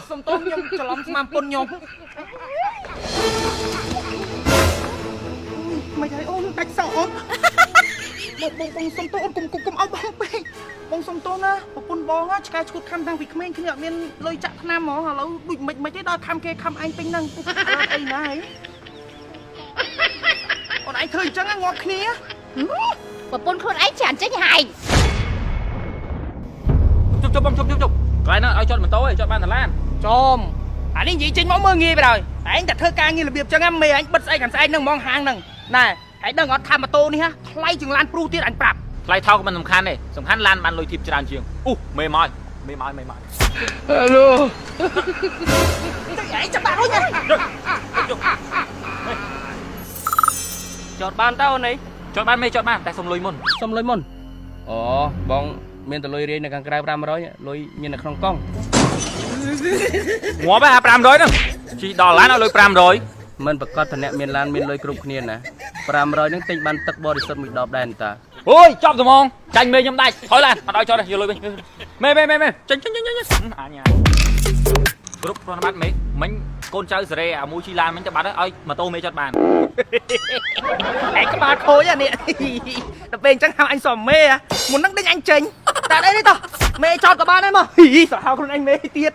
សុំទោសខ្ញុំច្រឡំស្មានពុនខ្ញុំមិនហើយអូនដាច់សក់អូនបងបងបងសុំទោសអូនកុំកុំកុំឲ្យបងពេកបងសុំទោសណាប្រពន្ធបងឆ្កែឈួតខំតាំងពីក្មេងគ្នាអត់មានលុយចាក់ថ្នាំហ្មងឥឡូវដូចមិនមិនទេដល់ខំគេខំឯងពេញហ្នឹងអីណាហីអូនឯងធ្វើអញ្ចឹងងាប់គ្នា ប្រពន្ធខ្លួនឯងច្រើនចេញហែង ជប់ជប់បងជប់ជប់ជប់កន្លែងហ្នឹងឲ្យចតម៉ូតូឯងចតបានតែឡាន ចំអានេះនិយាយចេញមកមើលងាយបណ្ដោយឯងតែធ្វើការងាររបៀបចឹងមេឯងបិទស្អែកកាន់ស្អែកហ្នឹងហ្មងហាងហ្នឹងណែឯងដឹងអត់ថាម៉ូតូនេះហ่ะថ្លៃជាងឡានព្រុសទៀតអញប្រាប់ ថ្លៃថោកមិនសំខាន់ទេសំខាន់ឡានបានលុយធីបច្រើនជាងអូមេមកមេមកមេមក ទៅឯងចាប់ដាក់រួចណា ចតបានតើអូនឯង ចតបានមេចតបានតែសុំលុយមុន សុំលុយមុនអូបងមានតែលុយរាយនៅខាងក្រៅ500លុយមាននៅក្នុងកង់ ងាប់ហ่า500ហ្នឹងជីដល់ឡានឲ្យលុយ500 មិនប្រកាសថាអ្នកមានឡានមានលុយគ្រប់គ្នាណា500ហ្នឹងទិញបានទឹកបរិសុទ្ធមួយដបដែរតា អូយចប់ត្មងចាញ់មេខ្ញុំដាច់ថយឡានអត់ឲ្យចតទេយកលុយវិញមេមេមេមេចេញចេញចេញចេញអញគ្រប់ប្រណបត្តិមេមិញកូនចៅសេរីអាមួយជីឡានមិញទៅបាត់ឲ្យម៉ូតូមេចតបាន ឯងក្បាលខូចអានេះដល់ពេលអញ្ចឹងហៅអញសុំមេមុនហ្នឹងដេញអញចេញតែអីនេះតោះមេចតក៏បានដែរមកហ៊ីសហៅខ្លួនឯងមេទៀត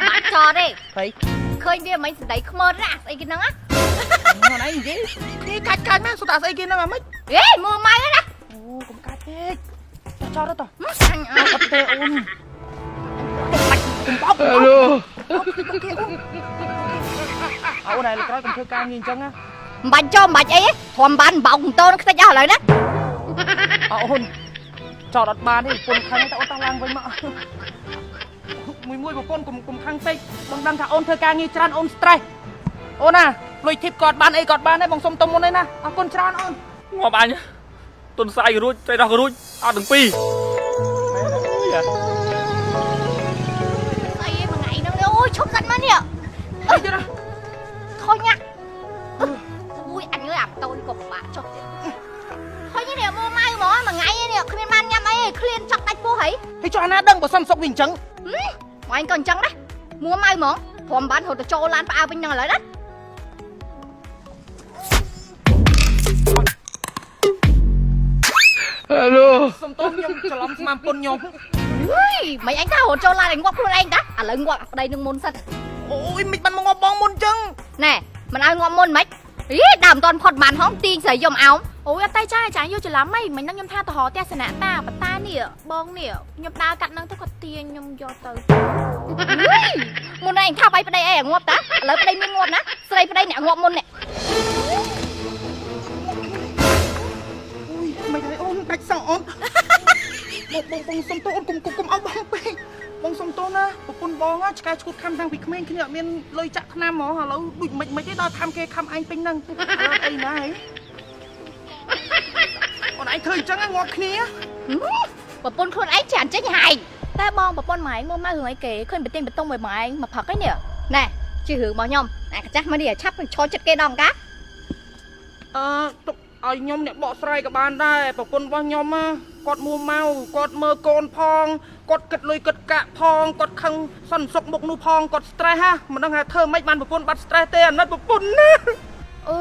បាច់ចតទេ ហី ឃើញវាមិនស្ដីខ្មើណាស្អីគេហ្នឹងណា ខ្លួនឯងនិយាយគេកាច់កាច់ណាសុទ្ធតែស្អីគេហ្នឹងអាម៉េច ហេមួម៉ៅណា អូកុំកាច់ពេកចតចតតោះ អញ អត់ទេអូនកុំបោកកុំបោកគេអូនអូនឯងក្រោយកុំធ្វើការងារអញ្ចឹងណា មិនបាច់ចូលមិនបាច់អីទេធំបានបោកម៉ូតូនឹងខ្ទេចអស់ឥឡូវណា អូនចតអត់បានទេប្រពន្ធខឹងតែអូនតោះឡើងវិញមកមួយមួយប្រពន្ធកុំកុំខឹងពេកបងដឹងថាអូនធ្វើការងារច្រើនអូន stress អូនណាលុយធីបគាត់បានអីគាត់បានដែរបងសុំទុំមុនឯណាអរគុណច្រើនអូន ងាប់អញទុនស្អែករួចត្រីដោះក៏រួចអត់ទាំងពីរ ស្អីមួយថ្ងៃហ្នឹងអូយឈប់សិនមកនេះ អីទៀតណា ខុញណាអូយអញអើយអាម៉ូតូនេះក៏ពិបាកចុះទៀតខុញនេះមួម៉ៅហ្មងមួយថ្ងៃនេះគ្មានបានញ៉ាំអីឃ្លានចង់ដាច់ពោះហី ហើយចុះអាណាដឹងបើសុំសុកវាអញ្ចឹង មកឯងក៏អញ្ចឹងដែរមួម៉ៅហ្មងព្រមបានរត់ទៅចូលឡានផ្អើវិញហ្នឹងឥឡូវណា សុំទោសខ្ញុំច្រឡំស្មានពុនខ្ញុំ ហុយមិនអញថារត់ចូលឡានឲ្យងាប់ខ្លួនឯងតាឥឡូវងាប់អាប្តីនឹងមុនសិន អូយមិនបានមកងាប់បងមុនអញ្ចឹង ណែមិនឲ្យងាប់មុនមិនអីដើមមិនតាន់ផុតបានហងទាញស្រីយកមកអោម អូយអត់ទេចាចាយកច្រឡំហីមិញហ្នឹងខ្ញុំថាទៅរកទស្សនៈតាបតានេះបងនេះខ្ញុំដើរកាត់ហ្នឹងទៅគាត់ទាញខ្ញុំយកទៅ ហុយមុនឯងថាបាយប្តីអីឲ្យងាប់តាឥឡូវប្តីមានងាប់ណាស្រីប្តីអ្នកងាប់មុននេះ អូយមិនហើយអូនដាច់សក់អូនបងបងបងសុំទោសអូនកុំកុំកុំឲ្យបងពេកបងសុំទោសណាប្រពន្ធបងឆ្កែឈួតខំតាំងពីក្មេងគ្នាអត់មានលុយចាក់ថ្នាំហ្មងឥឡូវដូចមិនមិនទេដល់ខំគេខំឯងពេញហ្នឹងអីណាហីអូនឯងធ្វើអញ្ចឹងងាប់គ្នា ប្រពន្ធខ្លួនឯងច្រើនចេញហែង តែបងប្រពន្ធម៉ែងមកមករឿងអីគេឃើញប្រទៀងបតុងមួយម៉ែងមកផឹកឯនេះ ណែជារឿងរបស់ខ្ញុំអាកាចាស់មកនេះឆាប់ឈរចិត្តគេដល់កា អឺទុកឲ្យខ្ញុំអ្នកបកស្រាយក៏បានដែរប្រពន្ធរបស់ខ្ញុំគាត់មួម៉ៅគាត់មើលកូនផងគាត់គិតលុយគិតកាក់ផងគាត់ខឹងសន្សុកមុខនោះផងគាត់ stress ហ่ะមិនដឹងថាធ្វើម៉េចបានប្រពន្ធបាត់ stress ទេអាណិតប្រពន្ធណា អឺ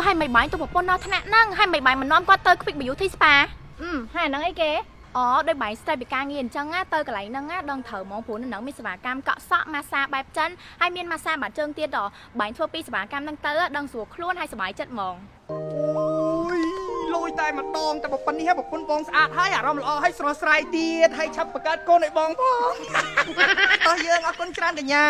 ហើយមិនបាញ់ទៅប្រពន្ធដល់ថ្នាក់ហ្នឹងហើយមិនបាញ់មិននាំគាត់ទៅ Quick Beauty Spa អឺហើយអាហ្នឹងអីគេ អូដូចបាញ់ stress ពីការងារអញ្ចឹងណាទៅកន្លែងហ្នឹងណាដឹងត្រូវហ្មងព្រោះនៅហ្នឹងមានសេវាកម្មកក់សក់ម៉ាសាបែបចិនហើយមានម៉ាសាបាតជើងទៀតដល់បាញ់ធ្វើពីសេវាកម្មហ្នឹងទៅដឹងស្រួលខ្លួនហើយសប្បាយចិត្តហ្មង អូយលួយតែម្ដងតែប្រពន្ធនេះប្រពន្ធបងស្អាតហើយអារម្មណ៍ល្អហើយស្រស់ស្រាយទៀតហើយឆាប់បង្កើតកូនឲ្យបងផងតោះយើងអរគុណច្រើនកញ្ញា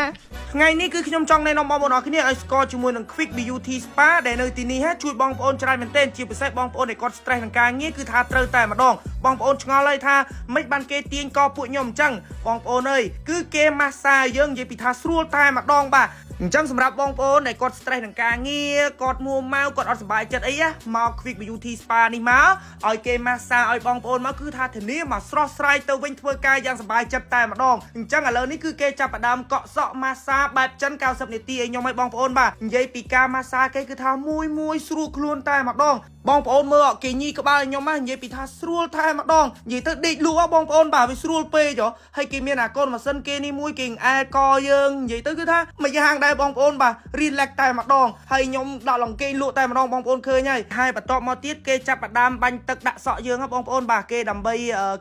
ថ្ងៃនេះគឺខ្ញុំចង់ណែនាំបងប្អូនអរគ្នាឲ្យស្គាល់ជាមួយនឹង Quick Beauty Spa ដែលនៅទីនេះជួយបងប្អូនច្រើនមែនទែនជាពិសេសបងប្អូនដែលគាត់ stress នឹងការងារគឺថាត្រូវតែម្ដងបងប្អូនឆ្ងល់ហើយថាមិនបានគេទាញកពួកខ្ញុំអញ្ចឹងបងប្អូនអើយគឺគេម៉ាស្សាយើងនិយាយពីថាស្រួលតែម្ដងបាទអញ្ចឹងសម្រាប់បងប្អូនដែលគាត់ stress នឹងការងារគាត់មួម៉ៅគាត់អត់សប្បាយចិត្តអីណាមក Quick Beauty Spa នេះមកឲ្យគេម៉ាស្សាឲ្យបងប្អូនមកគឺថាធានាមកស្រស់ស្រាយទៅវិញធ្វើការយ៉ាងសប្បាយចិត្តតែម្ដងអញ្ចឹងឥឡូវនេះគឺគេចាប់ផ្ដើមកក់សក់ម៉ាស្សាបែបចិន90នាទីឲ្យខ្ញុំឲ្យបងប្អូនបាទនិយាយពីការម៉ាស្សាគេគឺថាមួយមួយស្រួលខ្លួនតែម្ដង បងប្អូនមើលអគេញីក្បាលខ្ញុំណានិយាយពីថាស្រួលថែម្ដងនិយាយទៅដេកលក់ហ៎បងប្អូនបាទវាស្រួលពេកហ៎ហើយគេមានអាកូនម៉ាស៊ីនគេនេះមួយគេអែកយើងនិយាយទៅគឺថាមួយយ៉ាងដែរបងប្អូនបាទ relax តែម្ដងហើយខ្ញុំដាក់លង្កេងលក់តែម្ដងបងប្អូនឃើញហើយហើយបន្ទាប់មកទៀតគេចាប់ផ្ដើមបាញ់ទឹកដាក់សក់យើងហ៎បងប្អូនបាទគេដើម្បី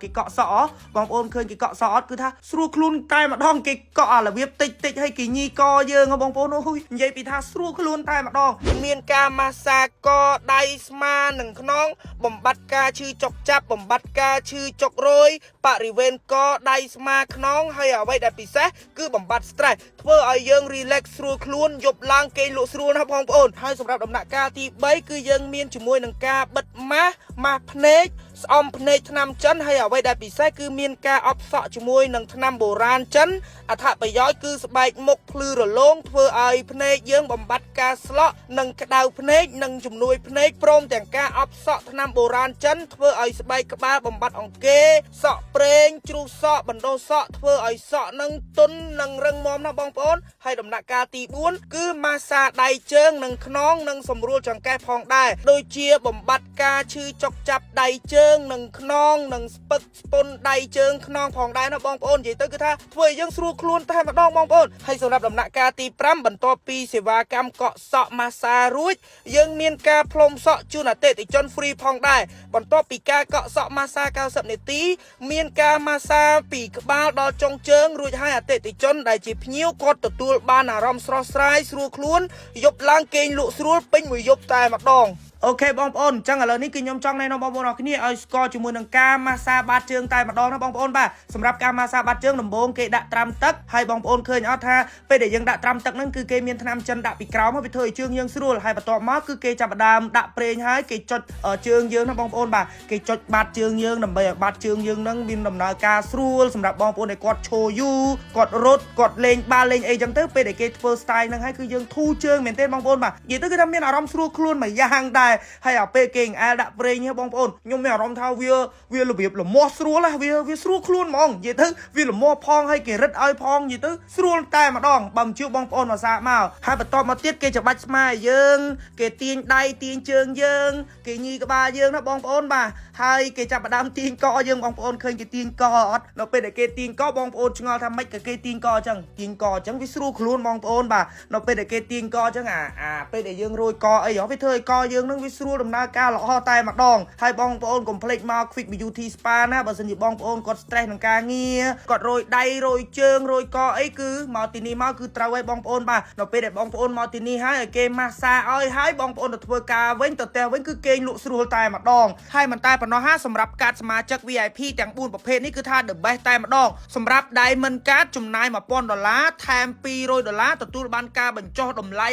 គេកក់សក់ហ៎បងប្អូនឃើញគេកក់សក់អត់គឺថាស្រួលខ្លួនតែម្ដងគេកក់អារបៀបតិចតិចហើយគេញីកយើងហ៎បងប្អូនអូយនិយាយពីថាស្រួលខ្លួនតែម្ដងមានការម៉ាស្សាកដៃស្មានិងខ្នងបំបត្តិការឈឺចុកចាប់បំបត្តិការឈឺចុករយបរិវេណកដៃស្មាខ្នងហើយអ្វីដែលពិសេសគឺបំបត្តិ stress ធ្វើឲ្យយើង relax ស្រួលខ្លួនយប់ឡើងគេងលក់ស្រួលណាស់បងប្អូនហើយសម្រាប់ដំណាក់កាលទី3គឺយើងមានជាមួយនឹងការបិទម៉ាស់ម៉ាស់ភ្នែកស្អំភ្នែកថ្នាំចិនហើយអ្វីដែលពិសេសគឺមានការអប់សក់ជាមួយនឹងថ្នាំបុរាណចិនអត្ថប្រយោជន៍គឺស្បែកមុខភ្លឺរលោងធ្វើឲ្យភ្នែកយើងបំបត្តិការស្លក់និងក្តៅភ្នែកនិងជំនួយភ្នែកព្រមទាំងការអប់សក់ថ្នាំបុរាណចិនធ្វើឲ្យស្បែកក្បាលបំបត្តិអង្គេសក់ប្រេងជ្រុះសក់បណ្ដុះសក់ធ្វើឲ្យសក់នឹងទន់និងរឹងមាំណាស់បងប្អូនហើយដំណាក់កាលទី4គឺម៉ាស្សាដៃជើងនិងខ្នងនិងសម្រួលចង្កេះផងដែរដូចជាបំបត្តិការឈឺចុកចាប់ដៃជើងនិងខ្នងនិងស្ពឹកស្ពុនដៃជើងខ្នងផងដែរណាបងប្អូននិយាយទៅគឺថាធ្វើឲ្យយើងស្រួលខ្លួនតែម្ដងបងប្អូនហើយសម្រាប់ដំណាក់កាលទី5បន្ទាប់ពីសេវាកម្មកក់សក់ម៉ាស្សារួចយើងមានការផ្លុំសក់ជូនអតិថិជន free ផងដែរបន្ទាប់ពីការកក់សក់ម៉ាស្សា90នាទីមានការម៉ាស្សាពីក្បាលដល់ចុងជើងរួចហើយអតិថិជនដែលជាភ្ញៀវគាត់ទទួលបានអារម្មណ៍ស្រស់ស្រាយស្រួលខ្លួនយប់ឡើងគេងលក់ស្រួលពេញមួយយប់តែម្ដង OK បងប្អូនអញ្ចឹងឥឡូវនេះគឺខ្ញុំចង់ណែនាំបងប្អូនអរគ្នាឲ្យស្គាល់ជាមួយនឹងការម៉ាស្សាបាតជើងតែម្ដងណាបងប្អូនបាទសម្រាប់ការម៉ាស្សាបាតជើងដំបូងគេដាក់ត្រាំទឹកហើយបងប្អូនឃើញអត់ថាពេលដែលយើងដាក់ត្រាំទឹកហ្នឹងគឺគេមានថ្នាំចិនដាក់ពីក្រោមវាធ្វើឲ្យជើងយើងស្រួលហើយបន្ទាប់មកគឺគេចាប់ផ្ដើមដាក់ប្រេងហើយគេចុចជើងយើងណាបងប្អូនបាទគេចុចបាតជើងយើងដើម្បីឲ្យបាតជើងយើងហ្នឹងមានដំណើរការស្រួលសម្រាប់បងប្អូនដែលគាត់ឈរយូរគាត់រត់គាត់លេងបាល់លេងអីចឹងទៅពេលដែលគេធ្វើ style ហ្នឹងហើយគឺយើងធូរជើងមែនទេបងប្អូនបាទនិយាយទៅគឺថាមានអារម្មណ៍ស្រួលខ្លួនមួយយ៉ាងដែរហើយអាពេលគេអែលដាក់ប្រេងហ្នឹងបងប្អូនខ្ញុំមានអារម្មណ៍ថាវាវារបៀបលមាស់ស្រួលណាវាវាស្រួលខ្លួនហ្មងនិយាយទៅវាលមាស់ផងហើយគេរិតឲ្យផងនិយាយទៅស្រួលតែម្ដងបើមិនជឿបងប្អូនមកសាកមកហើយបន្ទាប់មកទៀតគេច្បាច់ស្មាឲ្យយើងគេទាញដៃទាញជើងយើងគេញីក្បាលយើងណាបងប្អូនបាទហើយគេចាប់ផ្ដើមទាញកយើងបងប្អូនឃើញគេទាញកអត់នៅពេលដែលគេទាញកបងប្អូនឆ្ងល់ថាម៉េចក៏គេទាញកអញ្ចឹងទាញកអញ្ចឹងវាស្រួលខ្លួនបងប្អូនបាទនៅពេលដែលគេទាញកអញ្ចឹងអាអាពេលដែលយើងរោយកអីហ៎វាធ្វើឲ្យកយើងនឹងវាស្រួលដំណើរការល្អតែម្ដងហើយបងប្អូនកុំភ្លេចមក Quick Beauty Spa ណាបើសិនជាបងប្អូនគាត់ stress នឹងការងារគាត់រោយដៃរោយជើងរោយកអីគឺមកទីនេះមកគឺត្រូវឲ្យបងប្អូនបាទនៅពេលដែលបងប្អូនមកទីនេះហើយឲ្យគេម៉ាស្សាឲ្យហើយបងប្អូនទៅធ្វើការវិញទៅផ្ទះវិញគឺគេងលក់ស្រួលតែម្ដងហើយមិនតែប៉ុណ្ណោះហាសម្រាប់កាតសមាជិក VIP ទាំង4ប្រភេទនេះគឺថា the best តែម្ដងសម្រាប់ Diamond Card ចំណាយ1000ដុល្លារថែម200ដុល្លារទទួលបានការបញ្ចុះតម្លៃ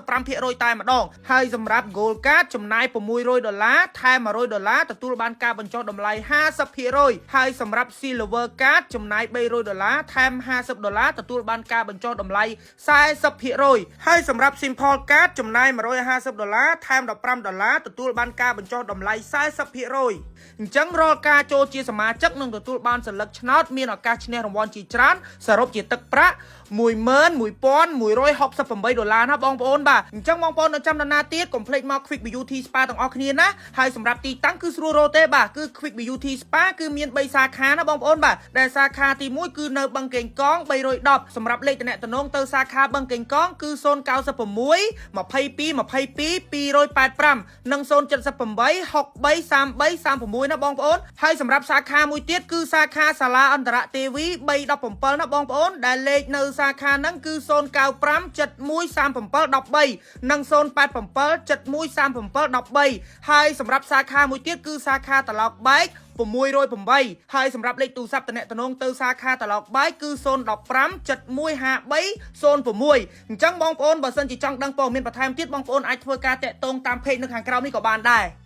55%តែម្ដងហើយសម្រាប់ Gold Card ចំណាយ600ដុល្លារថែម100ដុល្លារទទួលបានការបញ្ចុះតម្លៃ50%ហើយសម្រាប់ Silver Card ចំណាយ300ដុល្លារថែម50ដុល្លារទទួលបានការបញ្ចុះតម្លៃ40%ហើយសម្រាប់ Simple Card ចំណាយ150ដុល្លារថែម15ដុល្លារទទួលបានការបញ្ចុះតម្លៃ40%អញ្ចឹងរាល់ការចូលជាសមាជិកនឹងទទួលបានសន្លឹកឆ្នោតមានឱកាសឈ្នះរង្វាន់ជាច្រើនសរុបជាទឹកប្រាក់11,168ដុល្លារណាបងប្អូនបាទអញ្ចឹងបងប្អូននៅចាំដំណាទៀតកុំភ្លេចមក Quick Beauty Spa ទាំងអស់គ្នាណាហើយសម្រាប់ទីតាំងគឺស្រួលរកទេបាទគឺ Quick Beauty Spa គឺមាន3សាខាណាបងប្អូនបាទដែលសាខាទី1គឺនៅបឹងកេងកង310សម្រាប់លេខទំនាក់ទំនងទៅសាខាបឹងកេងកងគឺ096 22 22 285និង078 63 33 36ណាបងប្អូនហើយសម្រាប់សាខាមួយទៀតគឺសាខាសាលាអន្តរទេវី317ណាបងប្អូនដែលលេខនៅសាខាហ្នឹងគឺ095 7137 13និង087 7137 13ហើយសម្រាប់សាខាមួយទៀតគឺសាខាត្រឡោកបែក608ហើយសម្រាប់លេខទូរស័ព្ទតំណតំណងទៅសាខាត្រឡោកបែកគឺ015 7153 06អញ្ចឹងបងប្អូនបើសិនជាចង់ដឹងព័ត៌មានបន្ថែមទៀតបងប្អូនអាចធ្វើការតាក់ទងតាម page នៅខាងក្រោមនេះក៏បានដែរ។